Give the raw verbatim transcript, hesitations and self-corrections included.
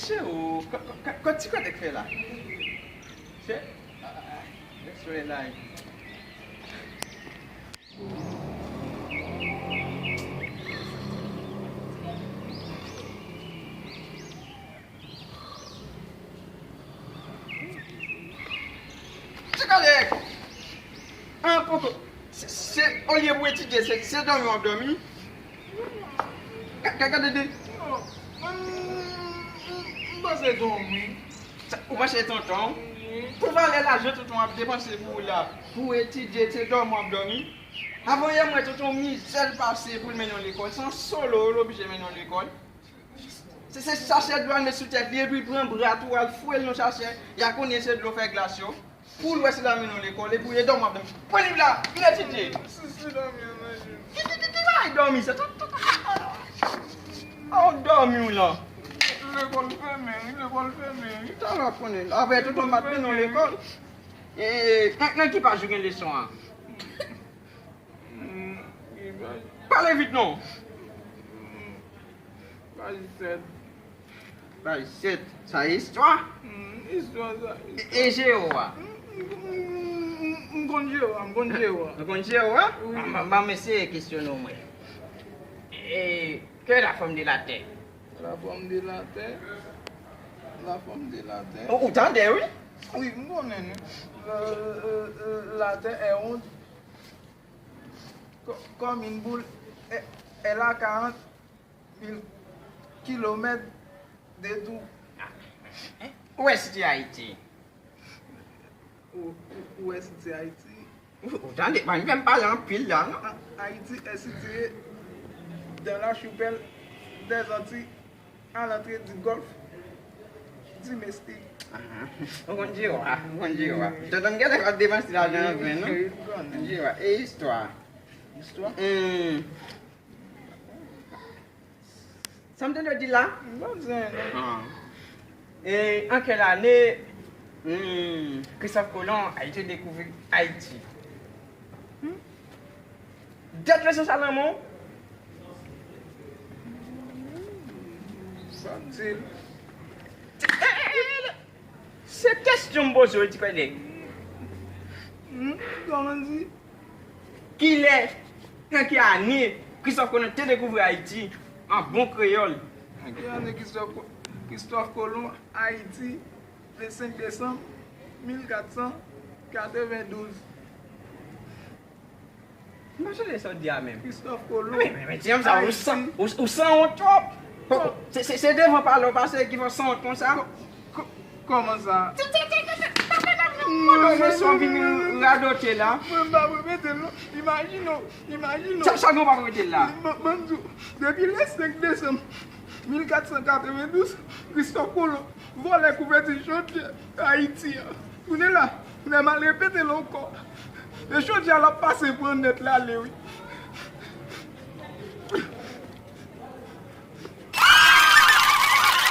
Che o, kò ti kòdèk fè la? Che, lè solèy la. Ti kòdèk! An poko. Se, se, olye pou etidye, se, se dòmi w ap dòmi. Ka- ka- Gade de. Non, mwen, m, m, m panse tonton m, wi. Sa, ou panse tonton? Wi. Pou valè lajan tonton ap depanse pou ou la, pou etidye, se dòmi w ap dòmi. Avan yè m wè tonton mizè l pase pou l mennen w lekòl. Se yon solo l oblije mennen w lekòl. Se, se sachè dlo al met sou tèt li, epi pran bra tou al foure l nan sachè, ya konnen se dlo fè glas yo. Pou l wè si l a mennen w lekòl, epi w ye dòmi w ap dòmi. Pran liv la, vin etidye. Si, si, dòmi an manje. Ki, ki, ki, ki bagay dòmi sa? Ta, ta, ta, ta, ta. Oh, dòmi w lan. Lekòl fèmen, wi, lekòl fèmen, wi. Talè w ap konnen. Apre tonton m ap mennen w lekòl. E, nan, nan ki paj ou gen leson an? Hmm, ki paj? Pale vit non. Hmm, paj sèt. Paj sèt. Sa e istwa? Hmm, istwa sa. E, e jeyo a? Hmm, m, m, m, m konn jeyo a, m konn jeyo a. Ou konn jeyo a? Wi. M, m, m eseye kesyone w mwen. E, que la forme de la terre? La forme de la terre. La forme de la terre. Ou, ou tande, wi? Wi, m konnen, wi. Euh, euh, euh, la terre est ronde. Co- comme une boule, elle, elle a quarante mille kilomètres de tour. Ou wè site Ayiti? Ou, ou, ou wè site Ayiti? Ou, ou tande, pa vin fè m pale anpil la, non. Haïti est situé dans l'archipel des Antilles, à l'entrée du golfe du Mexique. Ou konn Jewa, ou konn Jewa. Tonton m genlè ap depanse lajan an vre, non? Jewa, e istwa? Istwa? Hmm. Sa m tande w di la? M pa di anyen, non. Ah. E an kèl ane, hmm, Christophe Colomb a été découvrir Haïti? Hmm? Dèt leson sa nan men w? Sa m di l. Se kesyon m poze w, ti kòdèk. Hmm? Kòman di? Kilè, nan ki ane Christophe Colomb te dekouvri Ayiti an bon kreyòl? Nan ki ane Christophe, Christophe Colomb Ayiti, le cinq décembre mille quatre cent quatre-vingt-douze. M pa sonje sa w di a menm. Christophe Colomb. Men, men, men, ti nonm sa, ou san, ou, ou sanwont twòp. Se, se, se devan pale w pase ki fè w sanwont konsa. Ko- ko- Kòman sa? Ti, ti, ti, ti, ti, pa fè tèt nou move leson vin radote la. Mwen m pa repete l non. Imajine w, imajine w. Sa, sa gen w pa repete l la? Ban m di w, depi le cinq décembre mille quatre cent quatre-vingt-douze, Christophe Colomb vòlè kouvèti chodyè Ayiti an. Kounye la, lè m al repete l ankò, e chodyè a l ap pase pran nèt l ale wi.